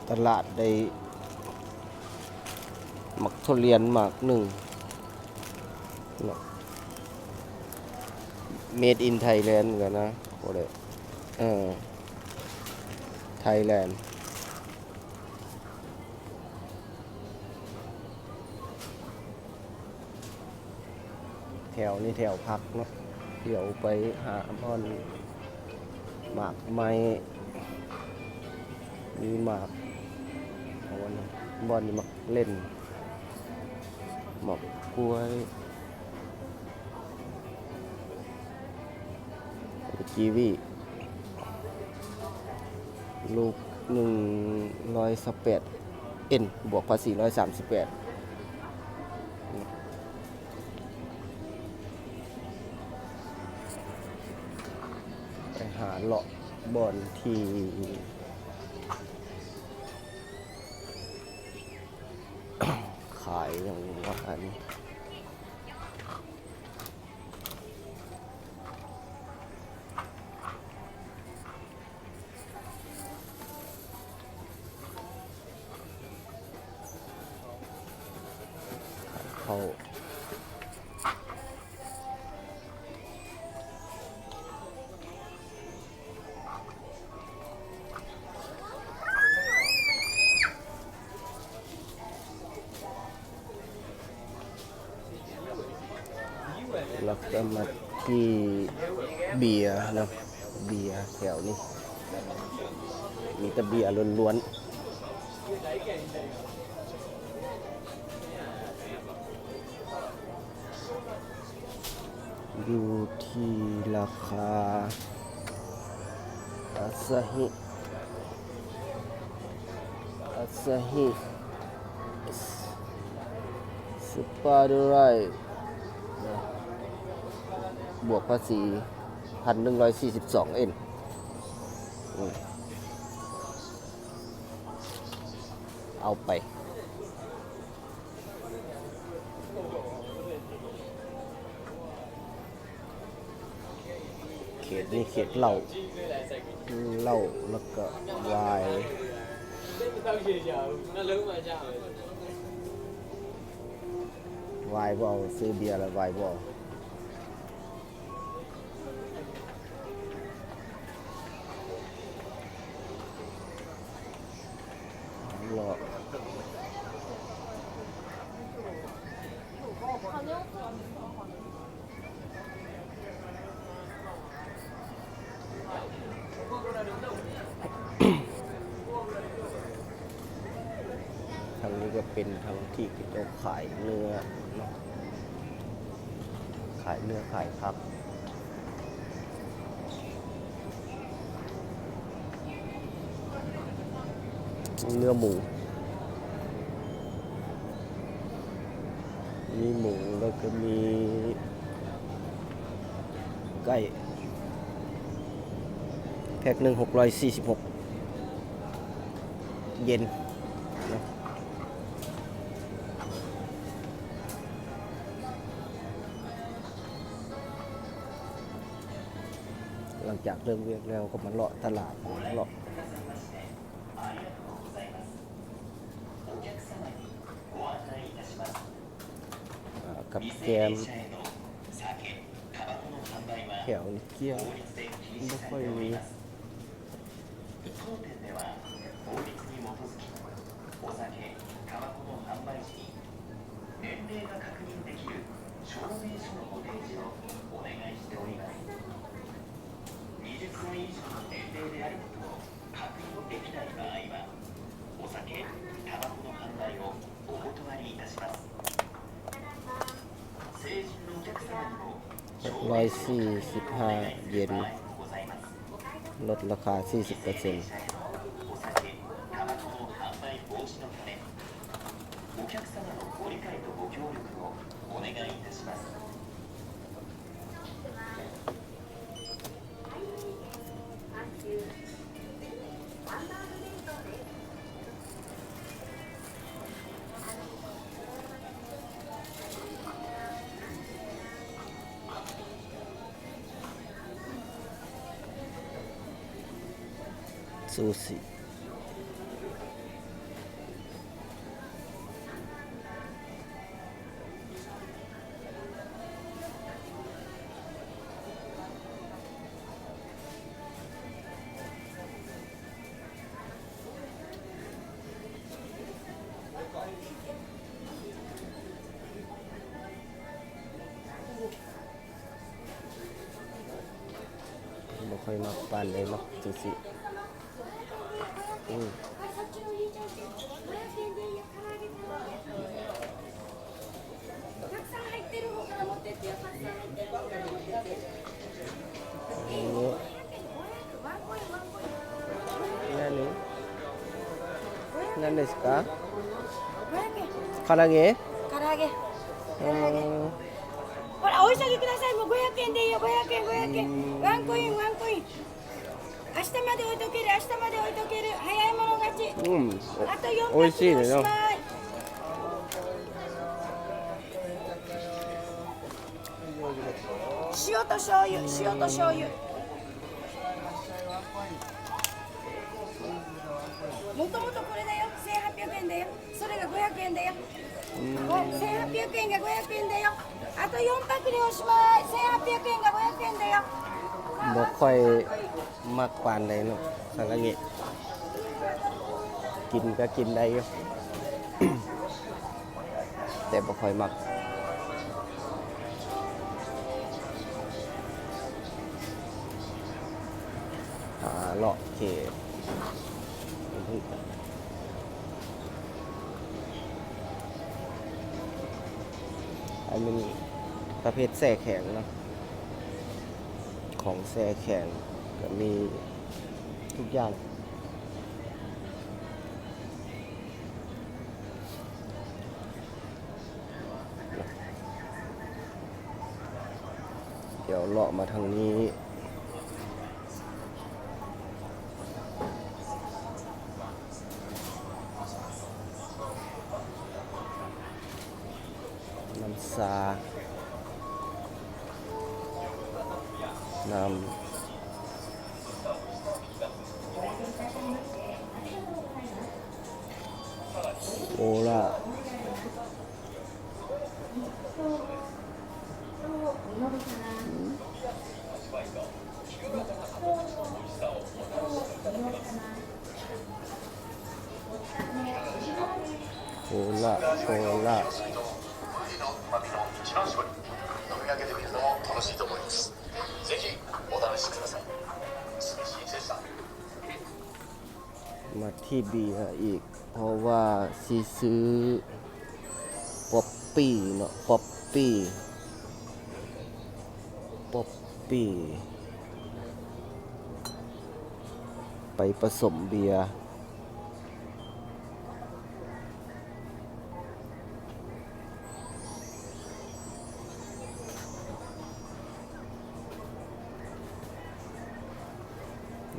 ຕະຫຼາດໄດ້ໝາກທຸລຽນໝາກໜຶ່ງເນາະ Made in Thailand ກັນນະ ບໍ່ໄດ້ ເອີ Thailand. ແຖວນີ້ແຖວຜັກເນາະ ດຽວໄປຫາບ່ອນໝາກໄມ້ ມີໝາກ ເອົາອັນນັ້ນ ບ່ອນນີ້ໝາກເລັ່ນ ໝາກກ້ວຍ ກີວີ ລູກໜຶ່ງຮ້ອຍຊາວແປດເອັນ ບວກພາສີຮ້ອຍສາມສິບແປດ. ໄປຫາເລາະບ່ອນທີ່ຂາຍຫຍັງວ່າອັນ ເຂົ້າ ແລ້ວກໍມາທີ່ເບຍເນາະ ເບຍແຖວນີ້ມີແຕ່ເບຍລ້ວນໆ. ຢູ່ທີ່ລາຄາ ອາຊາຮິ ອາຊາຣິ ສະປາເດີໄຣ ບວກພາສີພັນໜຶ່ງຮ້ອຍສີ່ສິບສອງເອັນ ອືມ ເອົາໄປ. ເຂດນີ້ເຂດເຫຼົ້າ ເຫຼົ້າ ແລ້ວກໍວາຍ ວາຍບໍ່ເອົາ ຊື້ເບຍແລ້ວວາຍບໍ່ເອົາ. ເລາະ ທາງນີ້ກໍເປັນທາງທີ່ເຂົາເຈົ້າຂາຍເນື້ອເນາະ ຂາຍເນື້ອຂາຍຜັກ. ເນື້ອໝູ ມີໝູ ແລ້ວກໍມີໄກ່ ແພັກໜຶ່ງຫົກຮ້ອຍສີ່ສິບຫົກເຢັນເນາະ. ຫຼັງຈາກເລີກວຽກແລ້ວກໍມາເລາະຕະຫຼາດ ເລາະ ອາ ກັບແກ້ມ ແຖວນີ້ກ້ຽງ ບໍ່ຄ່ອຍມີ. 当店では、法律に基づき、お酒、タバコの販売時に、年齢が確認できる証明書のご提示をお願いしております。二十歳以上の年齢であることを確認できない場合は、お酒、タバコの販売をお断りいたします。成人のお客様にも、 ຫົກຮ້ອຍສີ່ສິບຫ້າເຢັນ ລົດລາຄາສີ່ສິບເປີເຊັນ. ຊູຊິ ປານໃດເນາະ ຊູຊິ. ອືມ なんですか？唐揚げ？唐揚げ。うん。ほら、お急ぎください。もうごひゃくえんでいいよ、ごひゃくえん、ごひゃくえん。うん。ワンコイン、ワンコイン。明日まで置いとける、明日まで置いとける。早い者勝ち。うん。あとよんパックでおしまい。美味しいね。もともとこれだよ、せんはっぴゃくえんだよ。それがごひゃくえんだよ。うん。せんはっぴゃくえんがごひゃくえんだよ。あとよんパックでおしまい。せんはっぴゃくえんがごひゃくえんだよ。 ບໍ່ຄ່ອຍມັກປານໃດເນາະ ຄາຣາເງະ. ກິນກໍກິນໄດ້ຢູ່ ແຕ່ບໍ່ຄ່ອຍມັກ. ຫາເລາະເຂດ ອັນນີ້ປະເພດແຊ່ແຂງເນາະ ຂອງແຊ່ແຂງກໍມີທຸກຢ່າງ. ດຽວເລາະມາທາງນີ້ ນ້ຳຊາ ນ້ຳ ໂອລາ ໂອລາ ໂອລາ. ມາທີ່ເບຍອີກ ເພາະວ່າຊິຊື້ປັອບປີເນາະ ປັອບປີ ປັອບປີ ໄປປະສົມເບຍ.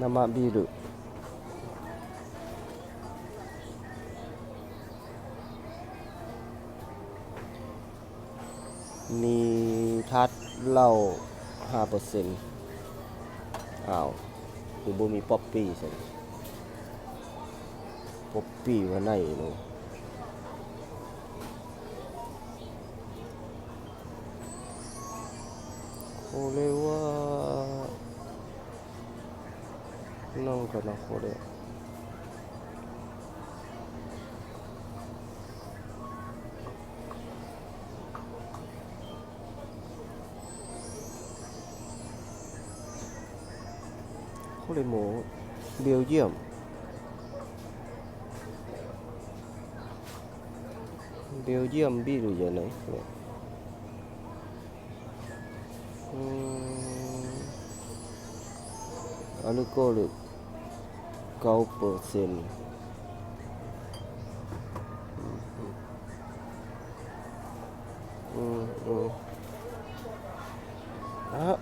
ນຳມາບີລຸ ມີທາດເຫຼົ້າຫ້າເປີເຊັນ. ອ້າວ ຄືບໍ່ມີປັອບປີຊັ້ນ? ປົອບປີ້ວ່າໄນໂນ ໂຄເລວາ ນັ່ງກັນນະ ໂຄເລ ໂຄເລໂມ ເບວຢ້ຽມ ເບວຢ້ຽມບີ ຫຼືຈັ່ງໃດ ອືມ ອາລູໂກເລັກ ເກົ້າເປີເຊັນ ອືມ ອືມ ອືມ ອະ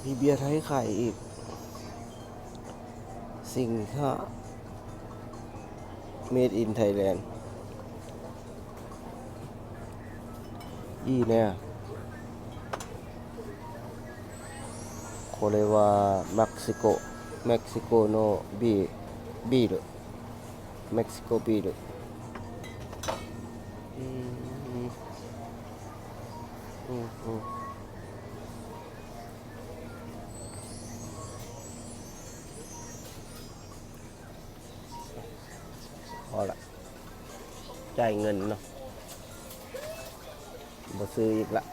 ມີເບຍໄທຂາຍອີກ ສິງຫາ ເມດອິນໄທແລນ ອີແນ່ ໂຄເລວາ ເມັກຊິໂກ ເມັກຊິໂກໂນບີ ບີເດີ ເມັກຊິໂກບີເດີ ອືມ ອືມ ອືມ ພໍລະ ຈ່າຍເງິນເນາະ ບໍ່ຊື້ອີກລະ.